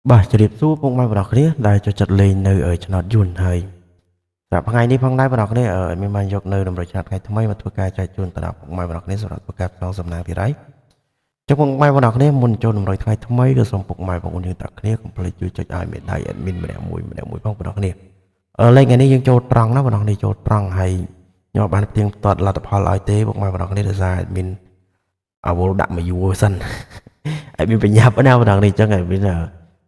បាទជម្រាបសួរពុកម៉ែបងប្អូនគ្នាដែលចូលចិត្តលេងនៅឆ្នោតយួនហើយសម្រាប់ថ្ងៃនេះផងដែរបងប្អូនគ្នាមានបានយកនៅតម្រុយឆ្នោតថ្ងៃថ្មីមកធ្វើការចែកជូនទៅដល់ពុកម៉ែបងប្អូនគ្នាសម្រាប់ធ្វើការផ្សងសំណាងទៀតហើយចុះពុកម៉ែបងប្អូនគ្នាមុនចូលតម្រុយថ្ងៃថ្មីក៏សូមពុកម៉ែបងប្អូនយើងទាំងគ្នាកុំភ្លេចជួយចុចឲ្យមេដៃ admin ម្នាក់មួយម្នាក់មួយផងបងប្អូនគ្នាលេខថ្ងៃនេះយើងចូលត្រង់ណាបងប្អូនគ្នាចូលត្រង់ហើយខ្ញុំបានផ្ទៀងផ្ទាត់លទ្ធផលឲ្យទេពុកម៉ែបងប្អូនគ្នាដោយសារ admin អវលដាក់មកយូរសិន admin បញ្ញាប់ណាបងប្អូនគ្នាអញ្ចឹង admin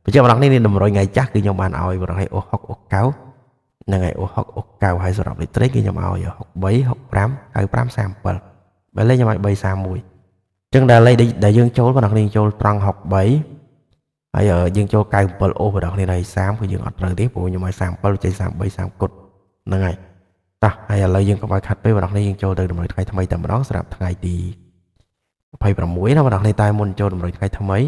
បញ្ជាក់បងប្អូននេះតម្រុយថ្ងៃចាស់គឺខ្ញុំបានឲ្យបងប្អូនអូ6អូ9ហ្នឹងហើយអូ6អូ9ហើយសម្រាប់លេខត្រីគឺខ្ញុំឲ្យ63 65 95 37បើលេខខ្ញុំឲ្យ3 31អញ្ចឹងដែលលេខដែលយើងចូលបងប្អូនចូលត្រង់63ហើយយើងចូល97អូបងប្អូនហើយ30គឺយើងអត់ត្រូវទេព្រោះខ្ញុំឲ្យ37ចេញ33 30គុតហ្នឹងហើយតោះហើយឥឡូវយើងកុំឲ្យខាត់ពេកបងប្អូនយើងចូលទៅតម្រុយថ្ងៃថ្មីតែម្ដងសម្រាប់ថ្ងៃទី26ណាបងប្អូនតែមុនចូលតម្រុយថ្ងៃថ្មី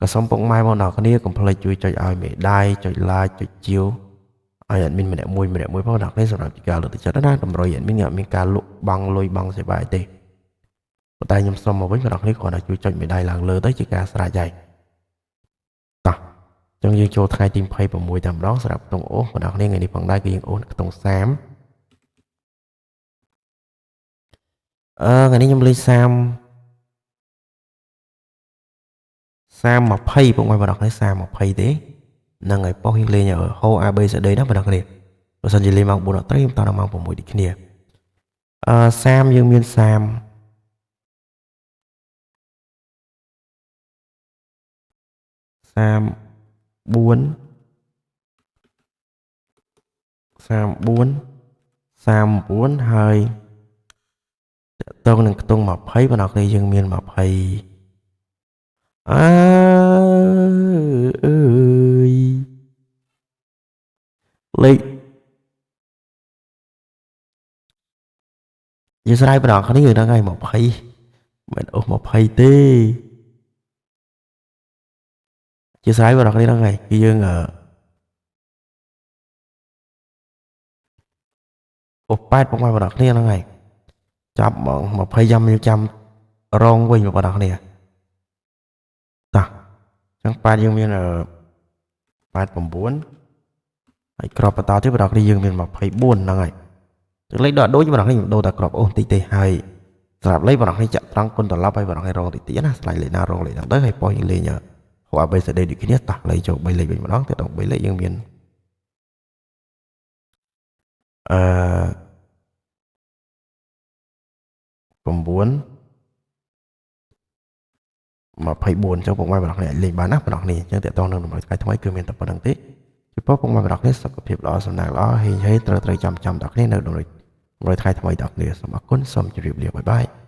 ក៏សូមពុកម៉ែបងប្អូនគ្នាកុំភ្លេចជួយចុចឲ្យមេដៃចុច like ចុចជាវឲ្យ admin ម្នាក់មួយម្នាក់មួយផងបងប្អូនគ្នាសម្រាប់ជាការលើកទឹកចិត្តណាតម្រុយ admin អត់មានការលក់បង់លុយបង់សេវាអីទេប៉ុន្តែខ្ញុំសុំមកវិញបងប្អូនគ្នាគ្រាន់តែជួយចុចមេដៃឡើងលើទៅជាការស្រេចហើយតោះអញ្ចឹងយើងចូលថ្ងៃទី26តែម្ដងសម្រាប់ខ្ទង់អូសបងប្អូនគ្នាថ្ងៃនេះផងដែរគឺយើងអូសខ្ទង់30ថ្ងៃនេះខ្ញុំលេខ30 30 20ពុកម៉ែបងប្អូនគ្នា30 20ទេហ្នឹងហើយប៉ុស្តិ៍យើងលេងហូ A B C D ណាបងប្អូនគ្នាបើសិនជាលេងម៉ោង4អត់ត្រូវខ្ញុំតដល់ម៉ោង6ដូចគ្នា30យើងមាន30 34 34 39ហើយតកតងនឹងខ្ទង់20បងប្អូនគ្នាយើងមាន20អើអើយលេខយស្រ័យបងប្អូនគ្នាយើងដឹងហើយ20មិនអូស20ទេជាស្រ័យបងប្អូនគ្នាដឹងហើយគឺយើងអូស8បងប្អូនគ្នាហ្នឹងហើយចាប់ហ្មង20ចាំចាំរងវិញបងប្អូនគ្នាតោះអញ្ចឹង8យើងមាន89ហើយក្របបន្តទៀតបងប្អូនគ្នាយើងមាន24ហ្នឹងហើយទឹកលេខដល់ដូចបងប្អូនគ្នាខ្ញុំដូរតែក្របអូសបន្តិចទេហើយសម្រាប់លេខបងប្អូនគ្នាចាក់ត្រង់គុណត្រឡប់ហើយបងប្អូនគ្នារងតិចតិចណាស្លាញ់លេខណារងលេខហ្នឹងទៅហើយប៉ុស្តិ៍យើងលេងហៅ ABCD ដូចគ្នាតោះលេខចូល3លេខវិញម្ដងទៅដល់3លេខយើងមានអឺ9 24អញ្ចឹងពុកម៉ែបងប្អូនគ្នាអាចលេងបានណាបងប្អូនគ្នាអញ្ចឹងតើតោះនឹងតម្រុយថ្ងៃថ្មីគឺមានតែប៉ុណ្្នឹងទេចំពោះពុកម៉ែបងប្អូនគ្នាសុខភាពល្អសំណាងល្អហេងហេត្រូវត្រូវចាំចាំដល់គ្នានៅតម្រុយថ្ងៃថ្មីដល់គ្នាសូមអរគុណសូមជម្រាបលាបាយបាយ។